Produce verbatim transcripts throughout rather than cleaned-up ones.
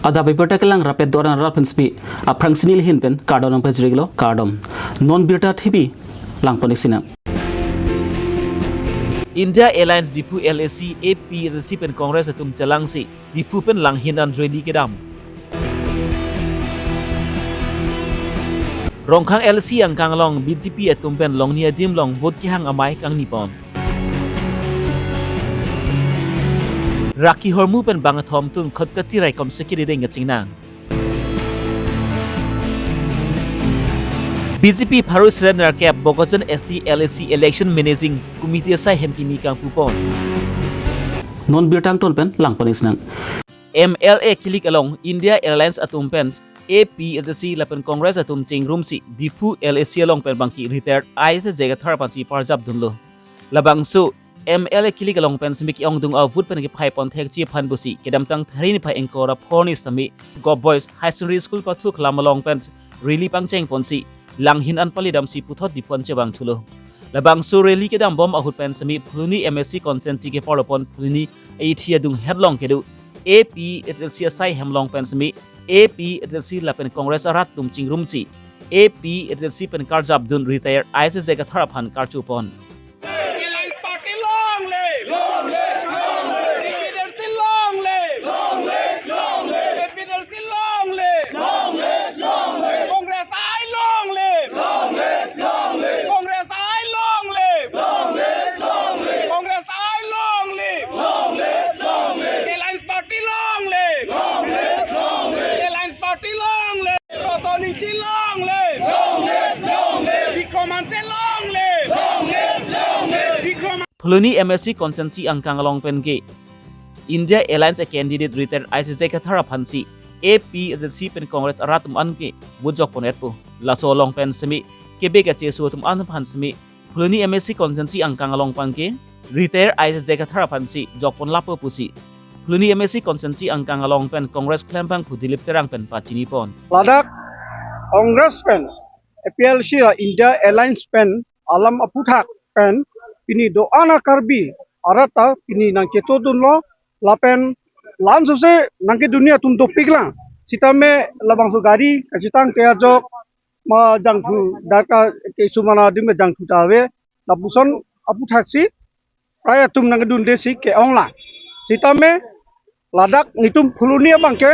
Adap abirta kelang rapet do-an arat pen semi aphrangsi neli ahin pen kardom nangpajir-iklo, kardom. Non birta thepi langpon-ik sinang. India Alliance Diphu L A C, A P H L C pen Congress atum chelangsi Diphu pen langhin an rally kedam. Rongkhang L A C angkang along B J P atum pen longni adim along vote kehang amei kangnipon. Rakhi hormu pen bangkethom tun Khatkati raikom sekiri deng kachingnang. B J P pharo seren nerkep Bokajan S T L A C Election Managing Committee asai hem kimi kangpupon. Non birta angton pen langpon-ik sinang. M L A kilik along India Alliance atum pen A P H L C lapen Congress atum chingrumsi Diphu L A C along pen bangke retired I S J Kathar aphansi parjap dunlo. Labangso M L A kilik along pen semi ke-ongdung avote pen kephai pon thekji aphan pusi kedamtang Tharni niphai ingkoi ra pho arni sitame Govt Boys Higher Secondary School pathuk lam along pen rally pangcheng ponsi langhin an pali damsi puthot Diphu an chevang thulo. Labangso rally kedam bom ahut pen semi Phuloni M A C constituency ke-arlo pon Phuloni A T adung hetlong kedo A P H L C asai hem along pen semi A P H L C lapen Congress arat atum chingrumsi A P H L C pen karjap dun retired I S J Kathar aphan karchupon. Alliance Party long live! Long live! Long live! A P H L C long live! Long live! Long live! A P H L C long live! Long live! Long live! Congress I long live! Long live! Long live! Congress I long live! Long live! Long live! Congress I long live! Long live! Long live! Alliance Party long live! Long live! Long live! Alliance Party long live! Rotoniti long live! Long live! Long live! Bikram Hanse long live! Long live! Long live! Bikram Phuloni M A C constituency angkang along pen ke India Alliance a candidate retired I S J Kathar aphansi A P H L C pen Congress arat atum an ke vote jokpon-etpo. Laso along pen semi kebe kacheso atum an aphan semi Phuloni M A C constituency angkang along pen ke retired I S J Kathar aphansi jokpon lapo pusi Phuloni M A C constituency angkang along pen Congress klembangphu Dilip Terang pen pachinipon. Ladak Congress pen A P L C a India Alliance pen alam aphuthak pen pini do-an a Karbi arat ta pini nangchetodunlo lapen la-an sose nangkedunji atum dopiklang. Sitame labangso gari kachetang te ajok ma jangthu daka ke sumana adim jangthu ta ave. Lapuson aphuthaksi prai atum nangkedundesi ke-onglang. Sitame ladak nelitum Phuloni abangke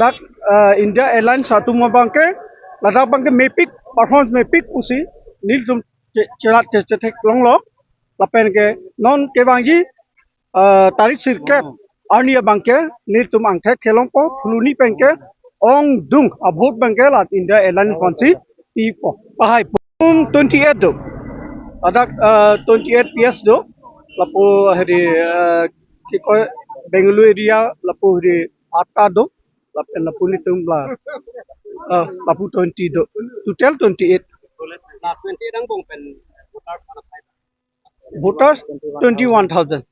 dak, eh, India Alliance atum abangke ladak abangke mepik, performance mepik pusi nelitum che-, cherat che-, chetheklonglo. Lapen ke non kevangji, eh, tarik sirkep arni abangke nelitum angthek kelongpo Phuloni pen ke-ongdung avote abangke la India Alliance aphansi pipo. Pahai pum twenty-eight do. Ladak, eh, twenty-eight P S do. Lapu hari, eh, kikoi Bengaluru area lapu hari atta do. Lapen lapu nelitum la, eh, lapu twenty do. Total twenty-eight. La twenty-eight angbong pen voter Voters twenty-one thousand.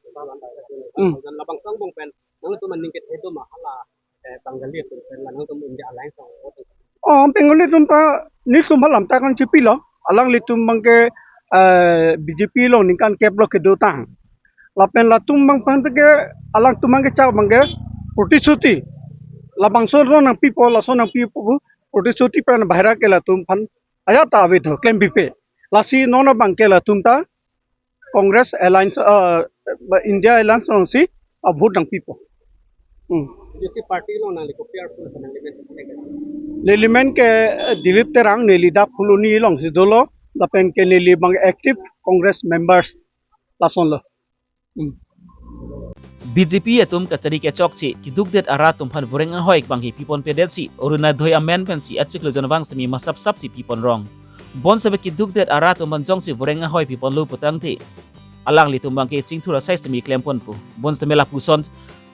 Hmm. Labangso angbong pen nangtum aning kethe do ma hala, eh, Bengali atum pen la nangtum India Alliance along vote. Oh, Bengali atum ta nelitum alam ta kangchipilo. Alanglitum abangke, eh, B J P along ningkan kep lo kedotang. Lapen latum abang aphan ke alangtum abangke cha abangke protishruti. Labangso ro nangpipo, laso nangpipo, protishruti pen bahira ke latum aphan ajat ta avedho klempipe. Lasi non abangke latum ta Congress Alliance, uh, India Alliance alongsi, uh, vote nangpipo. Hmm. B J P party along nangli kopi arpu nangli men. Neli men ke, uh, Dilip Terang, neli dak Phuloni alongsi dolo, lapen ke neli abang active Congress members lasonlo. Hmm. B J P atum kachari kechokche kedukdet arat atum aphan voreng ahoi abangke piponpedetsi Orunodoi amen pensi achiklo jon vang semi masapsapsi piponrong. Bonsitame kedukdet arat atum aphan jongsi voreng ahoi piponlo putangte alanglitum abangke chingthur asai semi klemponpo. Bonsitame lapuson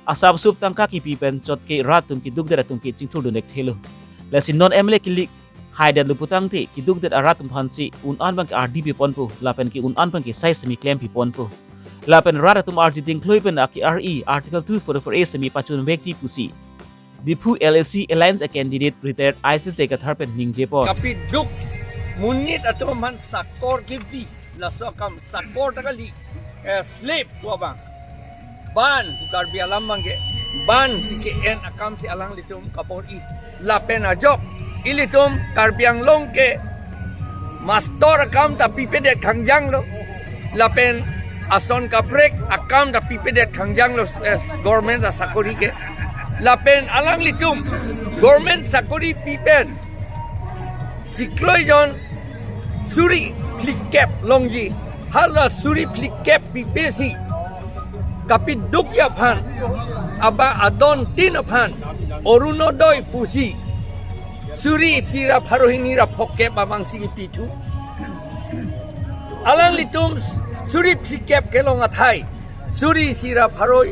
asapsup tangka kipi pen chotke rat atum kedukdet atum ke chingthur dunthekthelo. Lasi non M L A kilik haidetlo putangte kedukdet arat atum aphansi un-an abangke ardi piponpo, lapen ke un-an abangke sai semi klem piponpo. Lapen rat atum arji dingkloi pen ake-ri Article two forty-four A semi pachunvekji pusi Diphu L A C Alliance a candidate retired I S J Kathar pen ningjepon. Kapiduk monit atum aphan sakor kepi, laso akam sakor ta kali, eh, slave pu abang. Ban pu Karbi alam abangke. Ban si ke-en akam si alanglitum kabor-i. Lapen ajok ilitum Karbi Anglong ke mastor akam ta pipedet khangjang lo. Lapen ason kaprek akam ta pipedet khangjang lo, eh, government asakori ke. Lapen alanglitum government sakori pipen chiklo jon suri phlikep longji, hala suri phlikep pipe si kapidukji aphan, aba adon tin aphan Orunodoi pusi suri isi ra pharo hini ra phokep abang si kipithu. Alanglitum suri phlikep kelong athai suri isi ra pharo,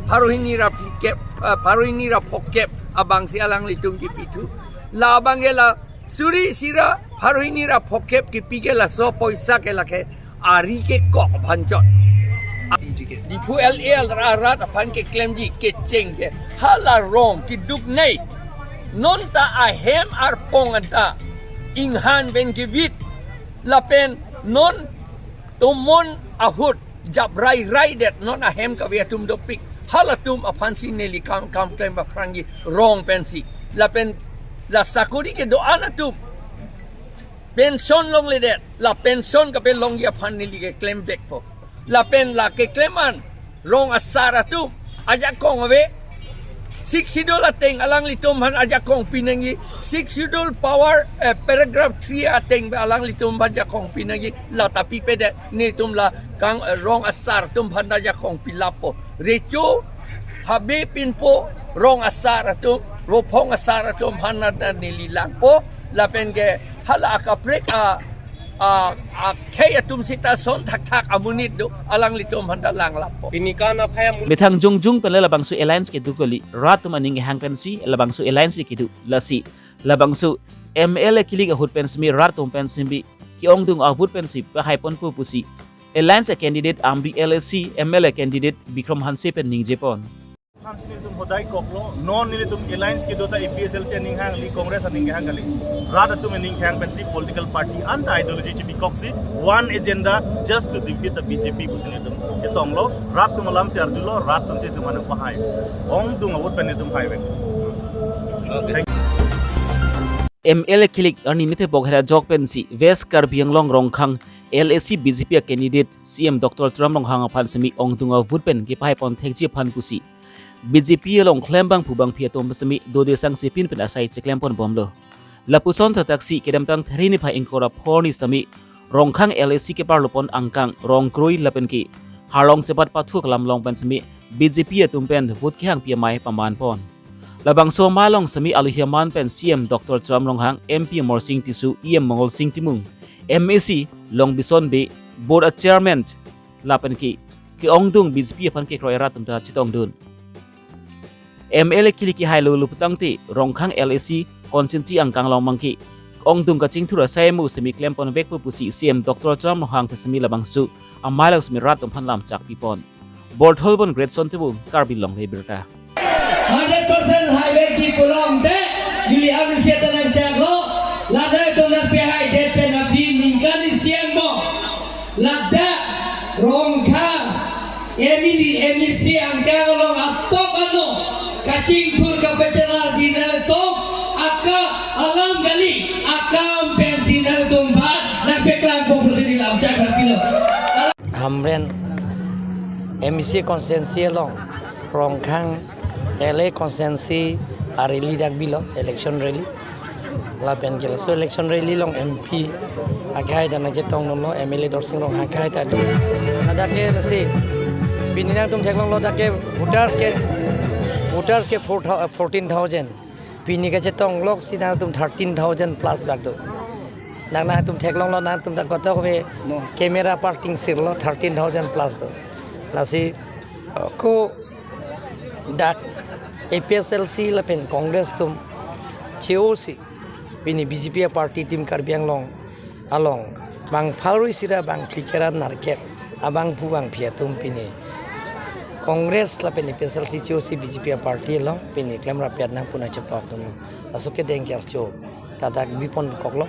pharo hini ra phlikep, eh, pharo hini ra phokep abang si alanglitum kipithu. La abang ke la suri isi ra pharo hini ra phokep kipi ke laso poisa ke lake ari kekok aphan chot. Diphu L A ra rat aphan keklemji kecheng ke hala rong kiduk nei. Non ta ahem arpong anta inghan pen kivit lapen non tomon ahut jap rai rai det non ahem kave atum dopik. Halatum aphan si neli kam, kam klem aphrangji rong pensi. Lapen la sakori kedo-an atum pension longledet, la pension kapelongji aphan neli keklem vekpo. Lapen la keklem an rong asar atum ajakong ave. Sixth Schedule ateng alanglitum aphan ajakong pinangji. Sixth Schedule power, eh, paragraph three ateng alanglitum aphan jakong pinangji. La ta pipedet, netum la kang, eh, rong asar atum aphan ta jakong pilappo. Recho, habe pinpo, rong asar atum, rophong asar atum aphan ta neli langpo. Lapen ke hala akaprek a, a, akhei atum sita son thakthak amonit do, alanglitum aphan ta langlappo. Pini kan aphai amonit. Methang jongjong pen le labangso alliance kedo kali, rat atum aning kehang pensi labangso alliance kedo. Lasi labangso M L A kilik ahut pen simi rat atum pen simi ke-ongdung avote pensi pahai ponpo pusi alliance candidate Amri L A C M L A candidate Bikram Hanse pen ningjepon. Hanse nelitum hodai koklo, non nelitum alliance kedo ta A P H L C aning hang kali, Congress aning hang kali. Rat atum aning hang pensi political party anta ideology chibikoksi, one agenda just to defeat the B J P pusi nelitum chetonglo. Rat atum alam si arjulo, rat atum si itum aphan pahai. Ongdung avote pen itum pahai vek. Thank you. M L A kilik arni nithe bokhera jok pensi West Karbi Anglong Rongkhang L A C B J P candidate C M Doctor Tuliram Ronghang aphan simi ongdung avote pen kepahai pon thekji aphan pusi B J P along klembangphu bangphi atum simi dode sang sipin pen asai cheklem pon bomlo. Lapuson thakthaksi kedamtang Thri niphai ingkoi ra pho arni sitame Rongkhang L A C keparlopon angkang Rongkroi lapen ke Harlong chepat pathu alam along pen simi B J P atum pen vote kehangpi amei paman pon. Labangso amei along simi alohi aman pen C M Doctor Tuliram Ronghang, M P Amarsing Tisso, E M Mongolsing Timung, M A C Longbison Bey, Board a Chairman lapen ke ke-ongdung B J P aphan kekroi rat atum ta chetongdun. M L A kilik kehai lolo putangte Rongkhang L A C constituency angkang along mangke ongdung kachingthur asai mo simi klem pon vekpo pusi C M Doctor Tuliram Ronghang pen simi labangso amei along simi rat atum aphan lamchak pipon. Bortholbon Greatson Timung, Karbi Longle Abirta. Hundred percent hai vekji pulote, neli arni seta nangchaklo, ladak atum nangpehai det pen aphi ningkan isi angbong. Ladak Rongkhang M L A, M A C angkang along atok ano kachingthur kapachelarji nanglitum aka alam kali, akam pensi nanglitum aphan nangpeklangpo pusi neli lamchak nangpilo. Hamren M A C constituency along Rongkhang L A constituency a-rally dak bilo, election rally. Lapen ke laso election rally along M P akehai ta nangchetongdunlo, M L A Dorsing Ronghang akehai ta do. Ladak ke lasi pini nangtum theklonglo dak ke voters ke, voters ke four thou-, fourteen thousand. Pini kachetong lok si nangtum thirteen thousand plus bak do. Nang nangtum theklonglo, nangtum ta kotok ave, no, camera parking sirlo, thirteen thousand plus do. Lasi, uh, ko dak A P H L C lapen Congress atum che-osi pini B J P a-party atum Karbi Anglong along bang pharo isi ra bang phlikep ra nerkep abangphu bangphi atum pini Congress lapen A P H L C che-osi B J P a-party along pini klemrap-et nang pu nangchepakdun. Laso kedeng ke archo ta dak bipon koklo.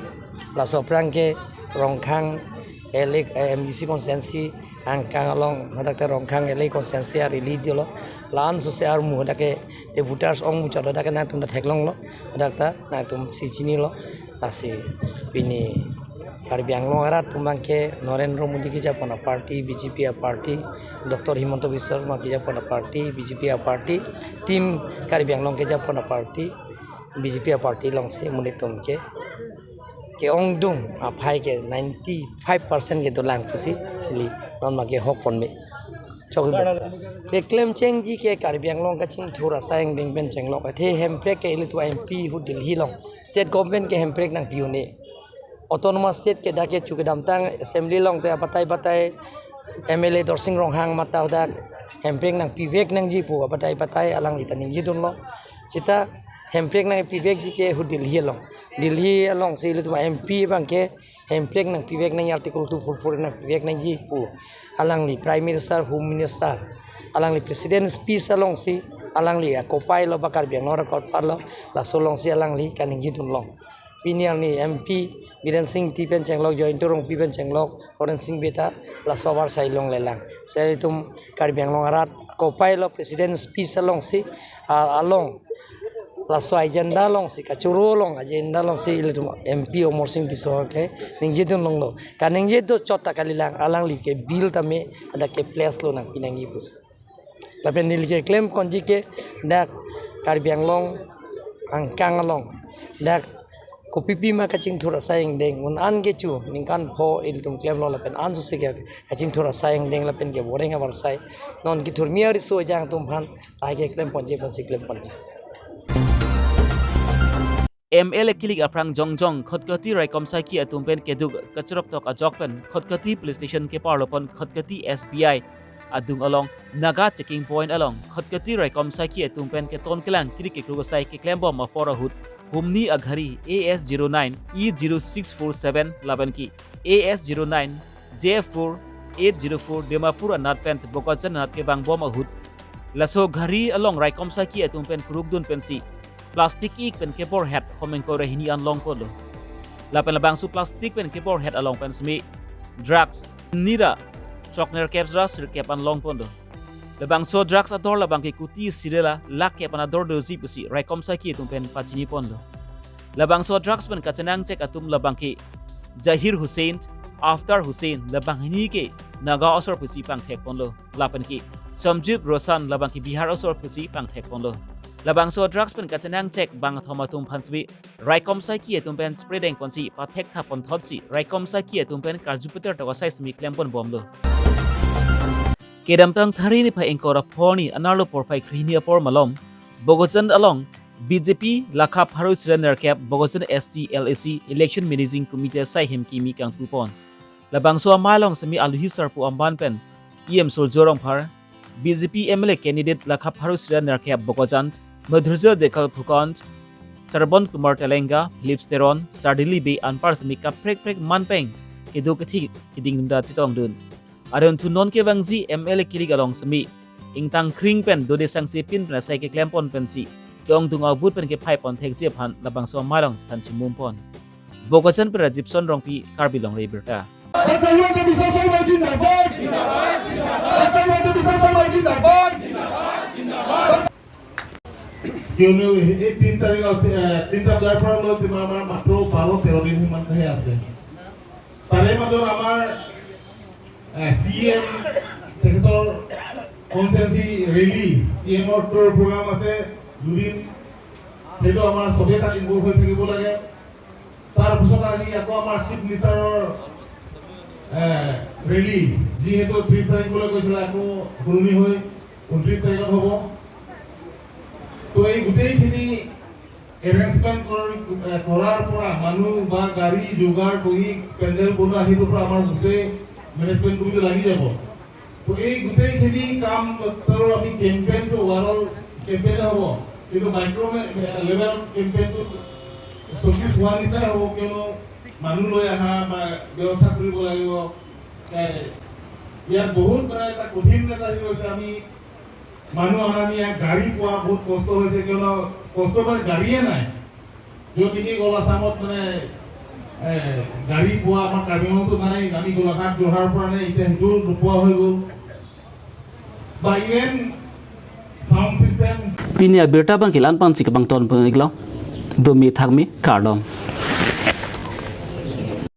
Laso aphrang ke Rongkhang L A, eh, M D C constituency Angkang along hadak ta Rongkhang L A constituency a-rally dolo. La-an sose armu hadak ke te voters ong muchot hadak ke nangtum ta theklonglo. Hadak ta nangtum si chinilo. Lasi pini Karbi Anglong arat atum abang ke Narendra Modi kejapon a-party, B J P a-party, Doctor Himanta Biswa Sarma kejapon a-party, B J P a-party, Team Karbi Anglong kejapon a-party, B J P a-party alongsi monit atum ke ke-ongdung aphai ke ninety-five percent ke dolang pusi ili non ma ke hok ponme. Chok ibo. Keklem chengji ke Karbi Anglong kachingthur asai angdeng pen chenglok. Athe Hemprek ke ilitum M P ahut Delhi along. State government ke Hemprek nangpi un-e. Autonomous State ke dak ke chu kedamtang assembly along te abatai batai M L A Dorsing Ronghang mate hadak Hemprek nangpivek nangji pu abatai batai alangli ta ningjedunlo. Seta Hemprek nangpivekji ke ahut Delhi along. Delhi alongsi ilitum M P abang ke Hemprek nangpivek nangji, Article two four four nangpivek nangji pu alangli Prime Minister, Home Minister, alangli President speech alongsi alangli akopai lo ba Karbi Anglong record parlo, laso alongsi alangli kaningjidunlong. Pini arni M P Biren Singh Engti pen chenglok, Jayanta Rongpi pen chenglok, Horen Sing Bey ta laso avarsai longlelang. Seta ilitum Karbi Anglong arat akopai lo President speech alongsi, a-, along laso agenda alongsi, kachoro along agenda alongsi ilitum M P Amarsing Tisso ke ningjidunlonglo. Kaningjedo chot ta kalilang, alangli ke bill tame hadak ke place lo nangpi nangji pusi. Lapen neli keklem ponji ke dak Karbi Anglong angkang along dak kopipi ma kachingthur asai angdeng un-an ke chu ningkan pho ilitum klemlo lapen an sose ke kachingthur asai angdeng lapen ke boreng avarsai non kethurmi ariso ejang atum aphan lahai keklem ponji aphansi klem ponji. M L A kilik aphrang jongjong Khatkhati raikom saiki atum pen keduk kacharap tok ajok pen Khatkhati police station keparlo pon Khatkhati S B I adung along Naga checking point along Khatkhati raikom saiki atum pen keton kelang kilik kekruk asai keklembom apor ahut humni aghari A S zero nine E zero six four seven lapen ke A S zero nine J four eight zero four Dimapur anat pen Bokajan anat kevangbom ahut laso ghari along raikom saiki atum pen krukdun pensi plastic ik pen keborhet hom ingkoi ra hini an longponlo. Lapen labangso plastic pen keborhet along pen semi drugs nira throknerkep ra sirkep an longponlo. Labangso drugs ador labang ke kuti sirela lakh kep an ador doji pusi raikom saiki atum pen pachiniponlo. Labangso drugs pen kachenangchek atum labang ke Jahir Hussain, Aftar Hussain, labang hini ke Naga asor pusi pangthekponlo. Lapen ke Sanjib Roshan labang ke Bihar asor pusi pangthekponlo. Labangso drugs pen kachenangchek bangthom atum aphan semi raikom saiki atum pen spray dengponsi pathekthap ponthotsi raikom saiki atum pen karju peter tok asai semi klemponbomlo. Kedamtang Thari niphai ingkoi ra pho arni anerlo porphai krehini apor malom Bokajan along B J P lakha pharo sira nerkep Bokajan S T L A C Election Managing Committee asai hem kimi kangtupon. Labangso amei along semi aluhi sarpo amban pen E M Surjya Rongphar, B J P M L A candidate lakha pharo sira nerkep Bokajan, Madhurjya Dhekial Phukan, Sarbon Kumar Telenga, Philip Teron, Sardili Bey anpar semi kaprek prek manpeng kedo kethi keding dunda chetongdun. Aron thu non kevangji M L A kilik along semi ingtang kring pen dode sangse pin pen asai keklempon pensi ke-ongdung a-vote pen kephai ponthekji aphan labangso amei along chethan chimumpon. Bokajan pen Rajibson Rongpi, Karbi Longri Abirta. Atal Himanta Biswa Sarma zindabad! Atal Himanta Biswa Sarma zindabad! কিয়নো এই তিন তাৰিখ, এ, তিনিটা বজাৰ পৰা লৈ তোমাৰ আমাৰ মাত্ৰ বাৰ তেৰ দিন সিমানহে আছে। তাৰে মাজত আমাৰ, এ, চি এম তেখেতৰ কনষ্টিটুৱেঞ্চি ৰেলী, চি এমৰ টুৰ প্ৰগ্ৰাম আছে দুদিন, সেইটো আমাৰ চবেই তাত ইনভল্ভ হৈ থাকিব লাগে। তাৰ পিছত আজি আকৌ আমাৰ চিফ মিনিষ্টাৰৰ, এ, ৰেলী, যিহেতু ত্ৰিশ তাৰিখলৈ কৈছিলে, আকৌ সলনি হৈ ঊনত্ৰিশ তাৰিখত হ'ব। তো এই গোটেইখিনি এৰেঞ্জমেণ্ট কৰ-, এ, কৰাৰ পৰা মানুহ বা গাড়ী যোগাৰ কৰি পেণ্ডেল বনোৱা, সেইটোৰ পৰা আমাৰ গোটেই মেনেজমেণ্ট কমিটি লাগি যাব। তো এই গোটেইখিনি কাম, তো আমি কেম্পেইনটো অভাৰঅল কেম্পেইনে হ'ব, কিন্তু মাইক্ৰ মে-, লেভেল কেম্পেইনটো চৌব্বিছ হোৱা নিচিনাই হ'ব, কিয়নো মানুহ লৈ অহা বা ব্যৱস্থা কৰিব লাগিব। এ, ইয়াত বহুত মানে এটা কঠিন এটা হৈ গৈছে। আমি মানুহ অনা নিয়া গাড়ী পোৱা বহুত কষ্ট হৈছে, কিয়নো কষ্ট মানে গাড়ীয়ে নাই। য'ত নেকি অল আছামত মানে গাড়ী পোৱা আমাৰ কাৰ্বি আংলঙতো নাই। আমি গোলাঘাট, যোৰহাটৰ পৰা নাই, এতিয়া সেইটো নোপোৱা হৈ গ'ল। বা even sound system. Pini abirta abang ke la-an pensi kepangton pon-iklo. Dome thakme, kardom.